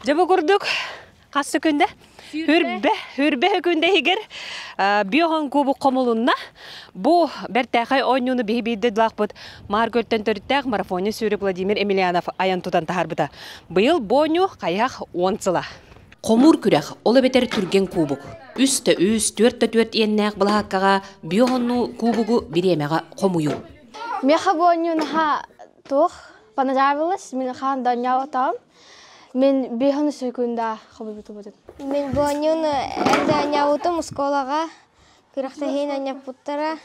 Дьэ бу курдук хас сөкүндэ? Хүрбэ, хүрбэ сөкүндэ иһигэр биохон кубок хомулунна. Бу бэртээхэй оонньууну биһи биирдэ дылаахпыт Маар Көлтөн төрүттээх марафонец сүүрүк Владимир Емельянов айан тутан таһаарбыта. Быйыл бу оонньуу хайах 10 сыла. Хомуур күрэх, ол эбэтэр түргэн кубок. Үс да үс, түөрт да түөрт иэннээх былаһааккаҕа биохоннуу кубогу бириэмэҕэ хомуйуу. Миэхэ бу оонньуу наһаа туох понравилось, мин хаан да оонньооботоҕум. Мин биэһин секунда хобуйбутубутун. Мин бу оонньууну эрдэ оонньообутум оскуолаҕа күрэхтэһиини оонньоппуттара.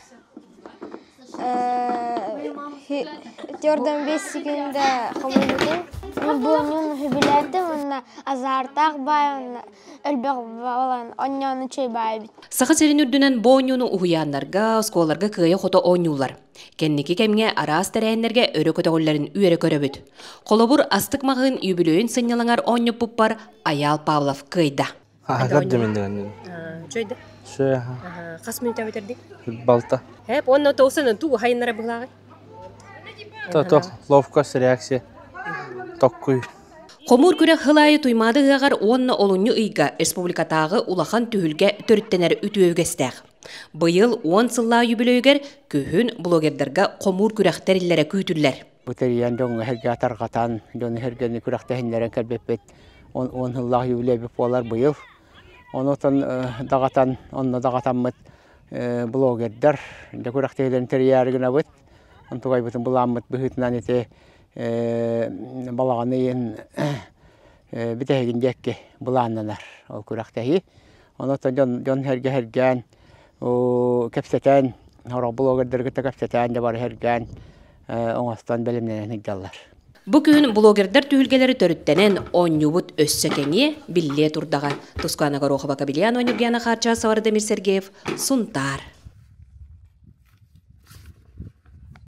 Төрдөн 5 секунда хомуйбутум. Бу оонньууну сөбүлээтим уонна азартаах баай уонна элбэх балан оонньоону чэй баай эбит. Саха сирин үрдүнэн бу оонньууну уһуйааннарга, оскуолаларга кыайа-хото оонньууллар. Кэнники кэмҥэ араас тэрээһиннэргэ өрө көтөҕүллэрин үөрэ көрөбүт. Холобур, Астык маҕаһыын үбүлүөйүн сынньалаҥар оонньоппуппар Айаал Павлов кыайда. Көрдүм Чөйдө. Шө. Хас мүнүүтэ бүтэрдиҥ? Балта. Хэп, уонна тоусанан тугу хайыннара быһылааҕый? То ловкость, реакция. Токкуй. Хомуур күрэх сыл аайы Туймаада ыһыаҕар уонна олунньу ыйга республикатааҕы улахан түһүлгэ төрүттэнэр үтүө үгэстээх. Быйыл 10 сыллаах үбүлүөйүгэр күһүн блогердарга хомуур күрэх тэриллэрэ күүтүллэр. Бу тэрийэн дьоҥҥо эһэргэ тарҕатан, дьону эһэргэни күрэхтэһиннэрэн кэлбиппит 10 сыллаах юбилейбит буолар быйыл. Онутан даҕатан, онно даҕатаммыт блогердар дьэ күрэхтэһиилэрин тэрийээри гынабыт. Онтугайбытын былааммыт быһыытынан ити балаҕан ыйын бүтэһигин диэки былааннанар ол күрэхтэһии. Онон дьон дьон сэргэ сэргээн, кэпсэтэн, сорох блогердары кытта кэпсэтэн да бары сэргээн оҥостон бэлэмнэнэн сылдьаллар. Бу күһүн блогердар түһүлгэлэри төрүттэнэн, оонньуубут өссө кэҥиэ, биллиэ турдаҕа. Тускана Горохова, Кабельян Ньургиана Харчасова, Радомир Сергеев, Сунтаар.